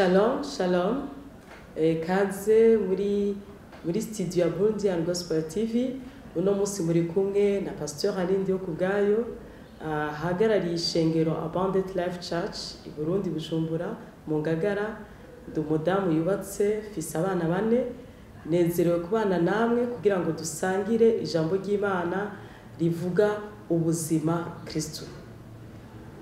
Shalom, shalom. Kaze muri studio ya Burundi and Gospel TV. Uno munsi muri kumwe na Pasteur Aline Ndihokubwayo, ahagarariye ishengero Abundant Life Church i Burundi, Bujumbura, mu Ngagara. Ndi umudamu yubatse, mfise abana bane. Nezerewe kubana namwe kugira ngo dusangire ijambo ry'Imana rivuga ubuzima Kristo.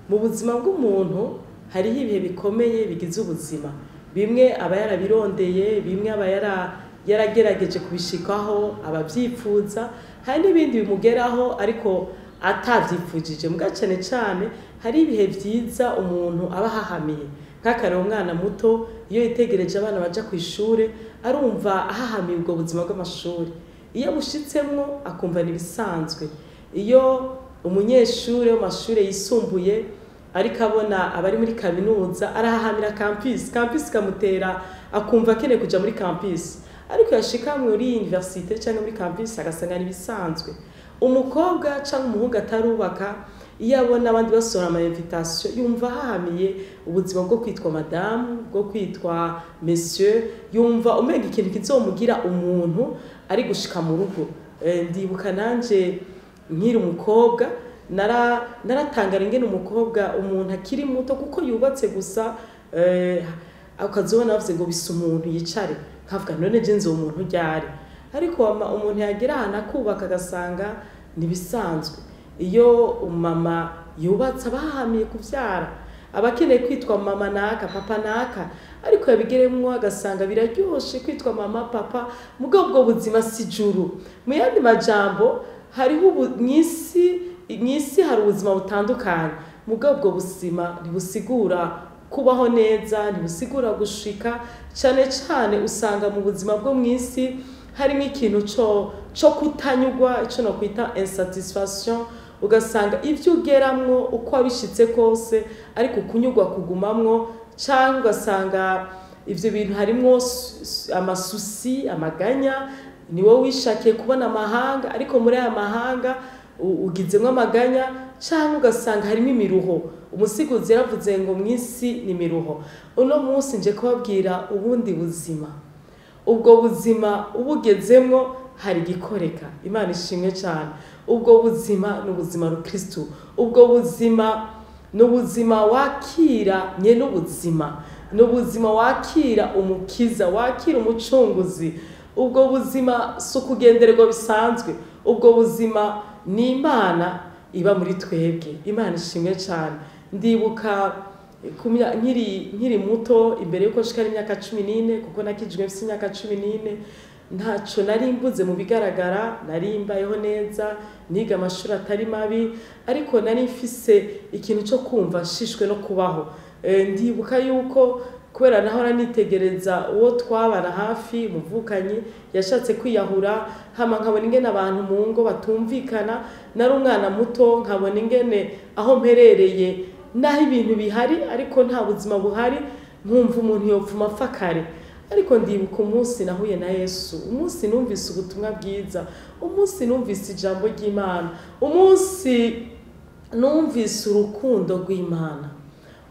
Mu buzima bw'umuntu hariho ibihe bikomeye bigize ubuzima. Bimwe aba yarabirondeye, bimwe aba yaragerageje kubishikaho, abavyipfuza, hari n'ibindi bimugeraho ariko atavyipfujije. Muga cane cane hari ibihe vyiza umuntu aba ahahamiye. Nk'akarero, umwana muto iyo yitegereje abana baja kw'ishure arumva ahahamiye ubwo buzima bw'amashuri. Iyo abushitsemwo akumva ni ibisanzwe. Iyo umunyeshure wo mu mashure yisumbuye ariko abona abari muri kaminuza, arahahamira campus, campus ikamutera akumva akeneye kuja muri campus. Ariko yashika muri université canke muri campus agasanga ni ibisanzwe. Umukobwa canke umuhungu atarubaka, iyo abona abandi basohora ama invitation, yumva ahahamiye ubuzima bwo kwitwa madame, bwo kwitwa monsieur, yumva umenga ikintu kizomugira umuntu ari gushika mu rugo. Ndibuka nanje nkiri umukobwa, naratangara ingene umukobwa, umuntu akiri muto, kuko yubatse gusa, ukazobona bavuze ngo bisa umuntu yicare, nkavuga: "None je nzoba umuntu ryari?" Ariko umuntu yagera ahantu akubaka agasanga ni ibisanzwe. Iyo umama yubatse aba ahahamiye kuvyara, aba akeneye kwitwa mama naka, papa naka, ariko yabigeremwo agasanga biraryoshe kwitwa mama, papa, mugabo ubwo buzima si juru. Mu yandi majambo, hariho ubu mw'isi hari ubuzima butandukanye, mugabo ubwo buzima ntibusigura kubaho neza, ntibusigura gushika. Cane cane usanga mu buzima bwo mw'isi harimo ikintu co kutanyurwa, ico no kwita insatisfaction. Ugasanga ivyo ugeramwo uko wabishitse kose, ariko kunyurwa kugumamwo, canke ugasanga ivyo bintu harimwo amasusi, amaganya. Ni wowe wishakiye kubona amahanga, ariko muri aya mahanga ugizemwo amaganya, canke ugasanga harimo imiruho. Umusiguzi yaravuze ngo mw'isi ni imiruho. Uno munsi nje kubabwira ubundi buzima. Ubwo buzima ubugezemwo hari igikoreka. Imana ishimwe cyane. Ubwo buzima ni ubuzima rukristu. Ubwo buzima ni ubuzima wakira nye n'ubuzima, ni ubuzima wakira umukiza, wakira umucunguzi. Ubwo buzima si ukugendererwa bisanzwe. Ubwo buzima ni Imana iba muri twebwe. Imana ishimwe cyane. Ndibuka nkiri muto, imbere yuko nshika imyaka 14, kuko nakijwe mfise imyaka 14, ntaco nari mbuze mu bigaragara, nari mbayeho neza, niga amashuri atari mabi, ariko nari mfise ikintu cyo kumva nshishwe no kubaho. Ndibuka yuko kubera nahora nitegereza uwo twabana hafi, muvukanyi, yashatse kwiyahura, hama nkabona ingene abantu mu ngo batumvikana. Nari umwana muto, nkabona ingene aho mperereye naho ibintu bihari ariko nta buzima buhari, nkumva umuntu yopfuma apfa kare. Ariko ndibuka umunsi nahuye na Yesu, umunsi numvise ubutumwa bwiza, umunsi numvise ijambo ry'Imana, umunsi numvise urukundo rw'Imana,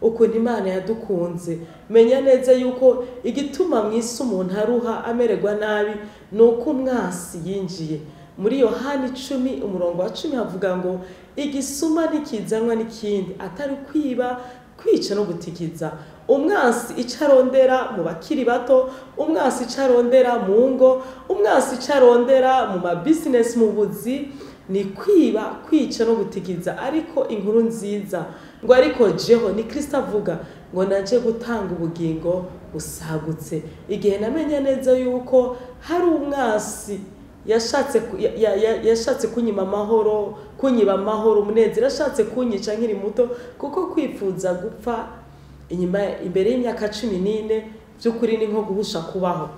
ukuntu Imana yadukunze. Menya neza yuko igituma mu isi umuntu aruha, amererwa nabi, ni uko umwasi yinjiye. Muri Yohani 10 umurongo wa 10 havuga ngo: "Igisuma ntikizanwa n'ikindi atari kwiba, kwica no gutikiza." Umwansi ico arondera mu bakiri bato, umwansi ico arondera mu ngo, umwansi ico arondera mu mabizinesi, mu buzi, ni kwiba, kwica no gutikiza. Ariko inkuru nziza ngo: "Ariko jeho," ni Kristo avuga ngo, "naje gutanga ubugingo busagutse." Igihe namenye neza yuko hari umwansi yashatse kunyima amahoro, kunyiba amahoro, umunezero, yashatse kunyica nkiri muto, kuko kwifuza gupfa inyuma imbere y'imyaka 14 by'ukuri ni nko guhusha kubaho.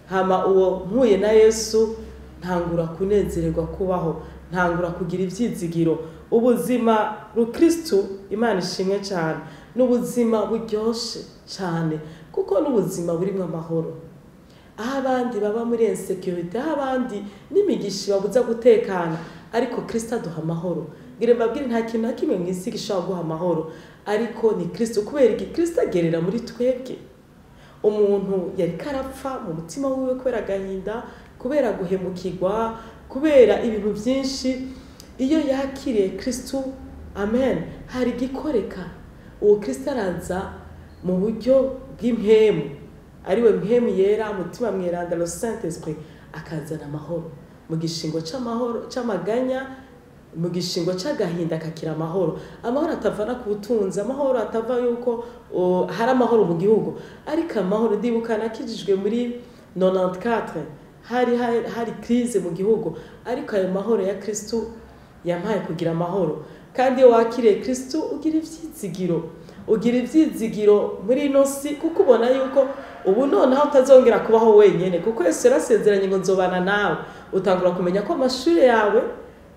Hama uwo mpuye na Yesu, ntangura kunezererwa kubaho, ntangura kugira ibyizigiro. Ubuzima rukristu, Imana ishimwe cyane, n'ubuzima buryoshe cyane, kuko n'ubuzima burimo amahoro. Aho abandi baba muri insécurité, aho abandi n'imigisha babuza gutekana, ariko Kristo aduha amahoro. Ngira mbabwire, nta kintu na kimwe mu isi gishobora guha amahoro, ariko ni Kristo. Kubera iki? Kristo agerera muri twebwe. Umuntu yari karapfa mu mutima wiwe kubera agahinda, kubera guhemukirwa, kubera ibintu byinshi, iyo yakiriye Kristo, amen, hari igikoreka. Uwo Kristo araza mu buryo bw'impemu, ariwe mpemu yera, mutima mweranda, le Saint Esprit, akazana amahoro mu gishingo c'amahoro c'amaganya, mu gishingo c'agahinda kakira amahoro. Amahoro atavana ku butunzi, amahoro atava yuko hari amahoro mu gihugu, ariko amahoro. Ndibuka nakijijwe muri 94, hari crise mu gihugu, ariko ayo mahoro ya Kristo yampaye kugira amahoro. Kandi iyo wakiriye Kristo ugira ivyizigiro, ugira ivyizigiro muri ino si, kuko ubona yuko ubu noneho utazongera kubaho wenyene, kuko Yesu yarasezeranye ngo nzobana nawe. Utangura kumenya ko amashuri yawe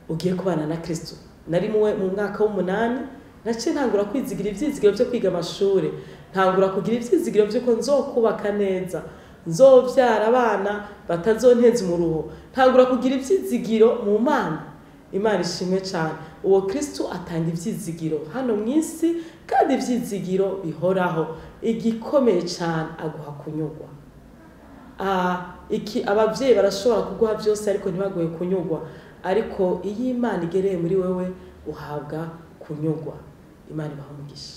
ugiye kubana na Kristo. Nari muwe mu mwaka w'umunani, naciye ntangura kwizigira ivyizigiro vyo kwiga amashuri, ntangura kugira ivyizigiro vy'uko nzokubaka neza, nzovyara abana batazonteza umuruho, ntangura kugira ivyizigiro mu Mana. Imana ishimwe cyane. Uwo Kristo atanga ivyizigiro hano mu isi, kandi ivyizigiro bihoraho. Igikomeye cyane, aguha kunyurwa. Iki abavyeyi barashobora kuguha byose ariko ntibaguhe kunyurwa, ariko iyo Imana igereye muri wewe uhabwa kunyurwa. Imana ibahe umugisha.